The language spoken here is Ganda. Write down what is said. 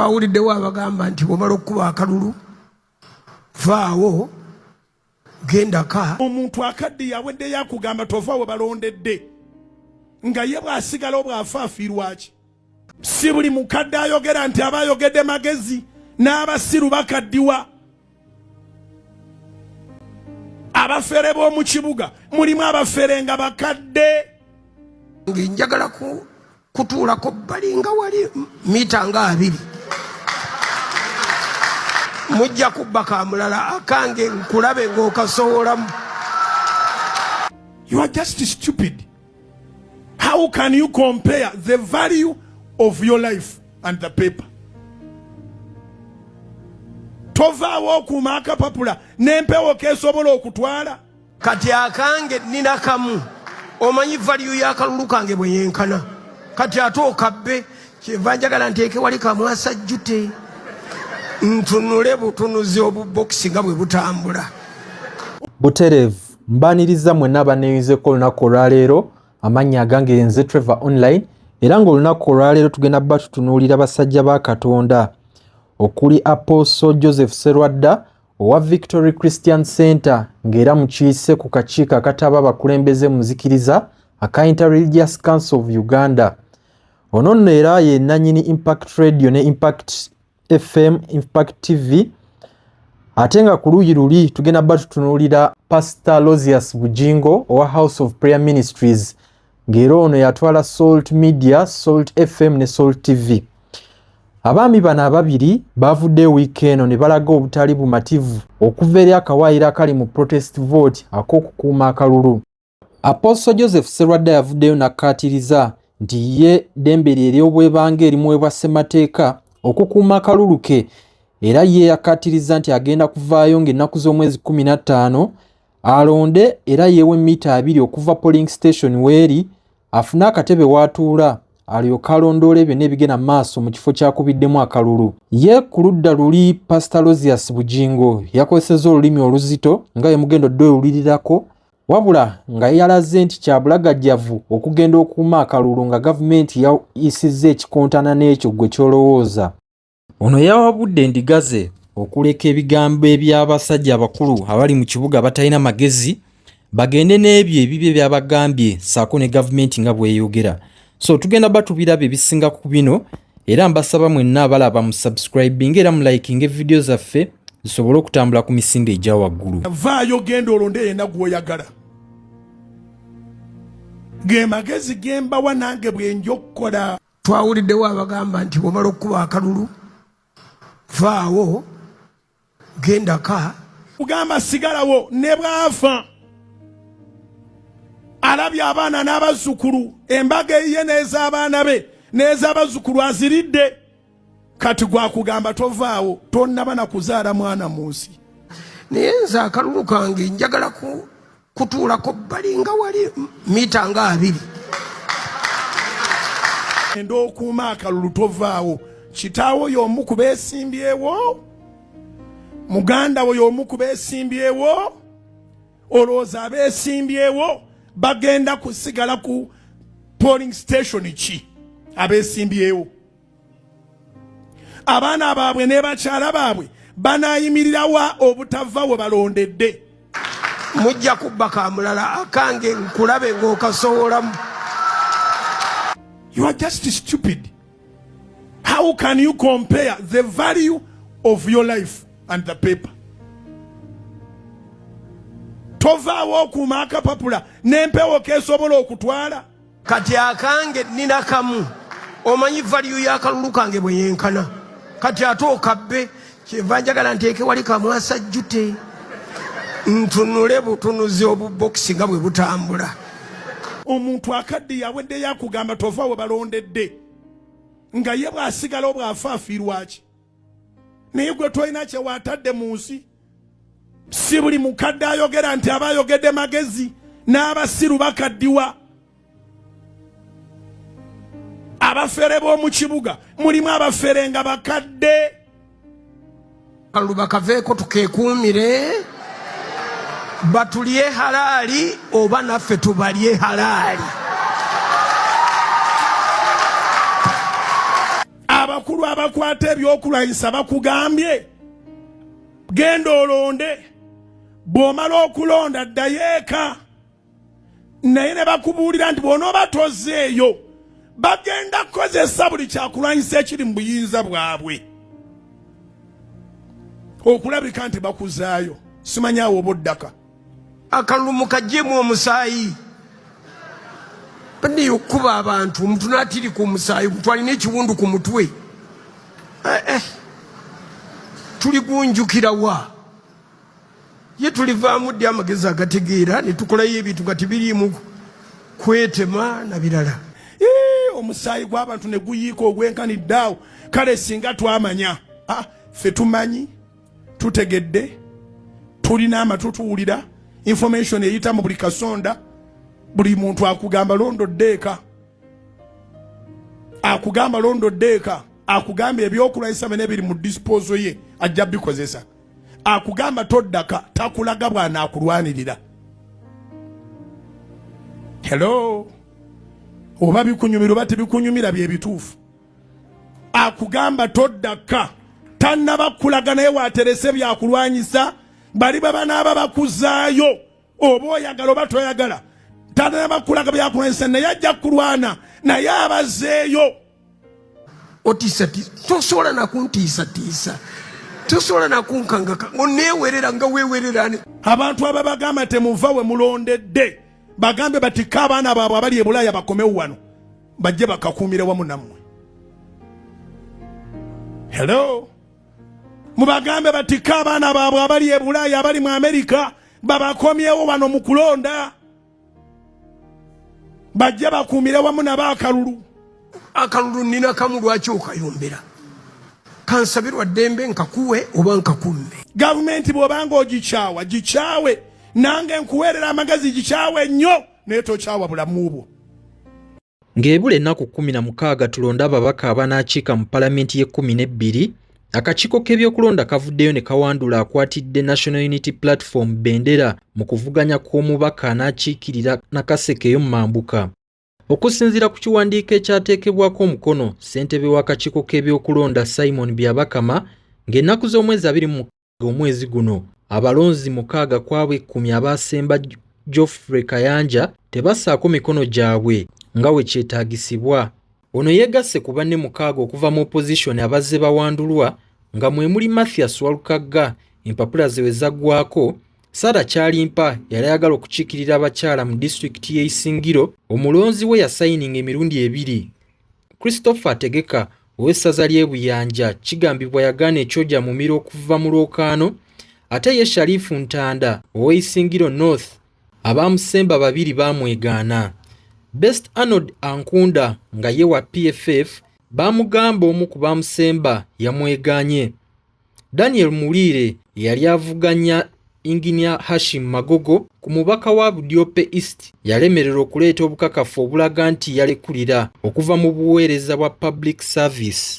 Awuliddewo abagamba nti bwomala okukuba akalulu vaawo gendaka. Omuntu akaddiye aweddeyo akugamba tova we balondedde, nga ye bw'asigala obw'afa afiirwaki? Si buli mukadde ayogera nti aba ayogedde magezi, n'abasiru bakaddiwa. Abafere b'omu kibuga mulimu abafere nga bakadde. Njagala kutuulako bbali nga wali mita nga 20, mujja kubba kamulala akange nkulabe ng'okasowolamu. You are just stupid. How can you compare the value of your life and the paper? Tovaawo okuuma akapapula n'empewo keesobola okutwala. Kati akange nina kamu, omanyi value y'akalulu kange bwe yenkana, kati ate okabbe. Kyeva njagala nteeke wali kamwasajjute ntunule butunuzi obubokisi nga bwe butambula. Butereevu mbaniriza mwenna abaneeyunzeeko olunaku olwaleero. Amannya agange nze Trevor Online, era ng'olunaku olwaleero tugenda bba tutunuulira basajja ba Katonda okuli Apostle Joseph Serwadda owa Victory Christian Center, ng'era mukiise ku kakiiko akataba abakulembeze mu nzikiriza aka Interreligious Council of Uganda. Ono nno era ye nannyini Impact Radio ne Impact FM, Impact TV. Ate nga ku luuyi luli tugenda bba tutunuulira Pastor Losius Bujingo owa House of Prayer Ministries, ng'era ono yatwala Salt Media, Salt FM ne Salt TV. Abaami bano ababiri baavuddeyo wiiki eno ne balaga obutali bumativu okuva eri akawaayiro akali mu protest vote ak'okukuuma akalulu. Apostle Joseph Serwadda yavuddeyo n'akkaatiriza nti ye ddembe lye ery'obwebange erimuweebwa ssemateeka okukuuma akalulu ke, era ye yakkaatiriza nti agenda kuvaayo ng'ennaku z'omwezi 15 alonde era yeewe mita 20 okuva polling station weeri afune akatebe w'atuula alyoke alondoole byonna ebigenda mu maaso mu kifo kyakubiddemu akalulu. Ye ku ludda luli Pastor Losius Bujingo yakozesezza olulimi oluzito nga ye mugendo ddwewulirirako, wabula nga yalaze nti kya bulagajjavu okugenda okuuma akalulu nga gavumenti yayisizza ekikontana n'ekyo gwe ky'olowooza. Ono yawabudde endiga ze okuleka ebigambo eby'abasajja abakulu abali mu kibuga batalina magezi bagende n'ebyo ebibye byabagambye ssaako ne gavumenti nga bw'eyogera. So tugenda batubiraba ebisinga ku bino, era mbasaba mwenna abalaba mu subscribing era mu likinge vidiyo zaffe zisobole okutambula ku misinde egya waggulu. Vaayo genda olonde yenna gw'oyagala. Ge magezi ge mbawa nange bwe nja okukola. Twawuliddewo abagamba nti bw'omala okukuba akalulu vaawo gendaka. Kugamba sigalawo ne bw'afa alabye abaana n'abazzukulu, embaga eyiye n'ez'abaana be n'ez'abazzukulu aziridde. Kati gwakugamba tovaawo, tonnaba na kuzaala mwana mu nsi. Naye nze akalulu kange njagala kutuulako bbali nga wali mita nga 20. Enda okuuma akalulu tovaawo. Kitaawo y'omu ku beesimbyewo, muganda wo y'omu ku beesimbyewo. Olowooza abeesimbyewo bagenda kusigala ku polling station ki? Abeesimbyewo abaana baabwe ne bakyala baabwe banaayimirirawa obutava we balondedde? Mujja kubba kamulala akange nkulabe ng'okasowolamu. You are just stupid. How can you compare the value of your life and the paper? Tovaawo okuuma akapapula n'empewo keesobola okutwala. Kati akange nina kamu, omanyi value y'akalulu kange bwe yenkana, kati ate okabbe. Kyeva njagala nteeke wali kamwasajjute ntunule butunuzi obubokisi nga bwe butambula. Omuntu akaddiye aweddeyo akugamba tova we balondedde, nga ye bw'asigala obw'afa afiirwaki? Naye gwe tolina kye waatadde mu nsi. Si buli mukadde ayogera nti aba ayogedde magezi, n'abasiru bakaddiwa. Abafere b'omu kibuga mulimu abafere nga bakadde. Akalulu bakaveeko tukeekuumire, batulye halaali oba naffe tubalye halaali. Abakulu abakwata ebyokulwanyisa bakugambye genda olonde, bw'omala okulonda ddayo eka, naye ne bakubuulira nti bw'onooba tozeeyo bagenda kukozesa buli kyakulwanyisa ekiri mu buyinza bwabwe okulabika nti bakuzaayo. Simanyi awo oba oddaka. Akalulu mukajjemu omusaayi baniyo okukuba abantu, omuntu n'atirika omusaayi, omuntu alina ekiwundu ku mutwe. Eh, eh. Tuligunjukira wa? Ye tulivaamu ddi amagezi agategeera ne tukolayo ebintu nga tebiriimu kwetema na birala? Omusaayi gw'abantu ne guyiika ogwenkanidde awo. Kale singa twamanya, ah, ffe tumanyi, tutegedde, tulina amatu, tuwulira information eyita mu buli kasonda. Buli muntu akugamba londo ddeeka, akugamba londo ddeeka, akugamba ebyokulwanyisa bene biri mu disposal ye ajja bikozesa, akugamba toddaka, takulaga bw'anaakulwanirira. Hello, oba bikunyumira oba tebikunyumira, bye bituufu. Akugamba toddaka, tannaba kulaga naye waterese byakulwanyisa. Bali bwe banaaba bakuzaayo, oba oyagala oba toyagala, tannaba kulaga byakulwanyisa, naye ajja kulwana naye abazeeyo. Otiisatiisa, tosobola nakuntiisatiisa, tosobola nakunkangaka, oneewerera nga weewerera. Abantu ababagamba temuva we mulondedde, bagambe batikka abaana baabwe abali e Bulaaya bakomewo wano, bajje bakakuumire wamu nammwe. Hello, mubagambe batikka abaana baabwe abali e Bulaaya, abali mu Amerika, babakomyewo wano mu kulonda, bajje bakuumire wamu nabo akalulu. Akalulu nina kamu, lwaki okayombera? Kansabirwa ddembe nkakuwe oba nkakumme. Gavumenti bw'obanga ogikyawa, gikyawe, nange nkuweerera amagezi, gikyawe nnyo, naye tokyawa bulamu bwo. Ng'ebula ennaku 16 tulonde ababaka abanaakiika mu palamenti y'ekkumi n'ebbiri, akakiiko k'ebyokulonda kavuddeyo ne kawandula akwatidde National Unity Platform bendera mu kuvuganya kw'omubaka anaakiikirira Nakaseke ey'omu mambuka. Okusinziira ku kiwandiiko ekyateekebwako omukono ssentebe w'akakiiko k'ebyokulonda Simon Byabakama, ng'ennaku z'omwezi 26 omwezi guno, abalonzi 6 ku abo 10 abaasemba Geoffrey Kayanja tebassaako mikono gyabwe nga we kyetaagisibwa. Ono yeegasse ku banne 6 okuva mu opposition abazze bawandulwa, nga mwe muli Mathias Walukagga empapula ze we zaggwako, Sarah Kyalimpa yali ayagala okukiikirira abakyala mu disitulikiti y'e Isingiro, omulonzi we yasayininga emirundi ebiri. Christopher Ategeka ow'essaza ly'e Buyanja kigambibwa yagaana ekyoja mumiro okuva mu lwokaano, ate ye Sharifu Ntanda ow'e Isingiro North abaamusemba babiri baamwegaana. Best Arnold Ankunda nga ye wa PFF baamugamba omu ku baamusemba yamwegaanye. Daniel Muliire yali avuganya Engineer Hashim Magogo ku mubaka wa Budiope East yalemererwa okuleeta obukakafu obulaga nti yalekulira okuva mu buweereza bwa public service.